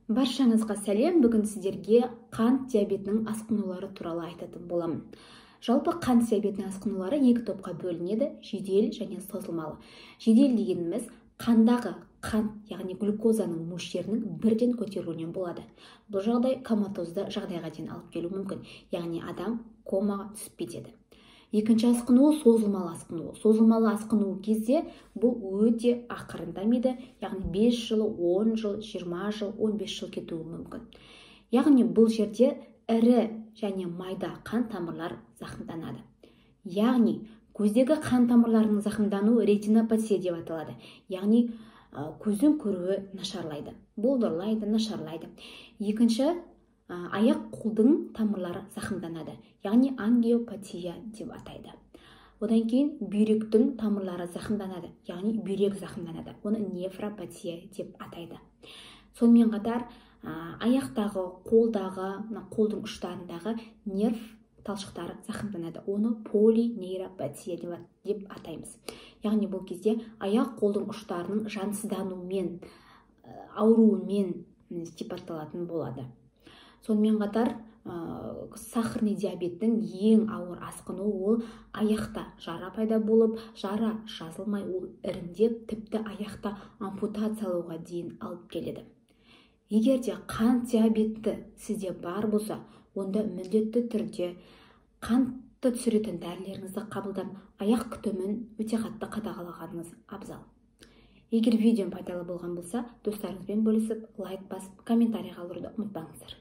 Баршаңызға сәлем. Бүгін сіздерге қант диабетінің асқынулары туралы айтатын боламын. Жалпы қант диабетінің асқынулары екі топқа бөлінеді: жедел және созылмалы. Жедел дегеніміз қандағы қант, яғни глюкозаның мөлшерінің бірден көтерілуінен болады. Бұл жағдай коматозды жағдайға дейін алып келуі мүмкін, яғни адам комаға түсіп кетеді. Екінші асқынуы созылмалы асқыну. Созылмалы асқыну кезде бұл өте ақырын дамиды, яғни 5 жыл, 10 жыл, 20 жыл, 15 жыл кетуі мүмкін. Яғни бұл жерде ірі және майда қан тамырлар зақымданады. Яғни көздегі қан тамырларының зақымдануы ретинопатия деп аталады. Яғни көздің көруі нашарлайды, бұлдырлайды, нашарлайды. Екінші, аяқ қолдың тамырлары зақымданады, яғни ангиопатия деп атайды. Одан кейін бүйректің тамырлары зақымданады, яғни бүйрек зақымданады, оны нефропатия деп атайды. Сонымен қатар аяқтағы, қолдағы, қолдың ұштарындағы нерв талшықтары зақымданады, оны полинейропатия деп атаймыз. Яғни бұл кезде аяқ қолдың ұштарының жансыздануымен, ауруымен сипатталатын болады. Сонымен қатар сахарный диабеттің ең ауыр асқынуы ол аяқта жара пайда болып, жара жазылмай, ол іріңдеп, тіпті аяқта ампутациялауға дейін алып келеді. Егер де қант диабеті сізде бар болса, онда міндетті түрде қантты түсіретін дәрілеріңізді қабылдап, аяқ күтімін өте қатты қадағалағаныңыз абзал. Егер видеом пайдалы болған болса, достарыңызбен бөлісіп, лайк басып, комментарий қалдыруды ұмытпаңыздар.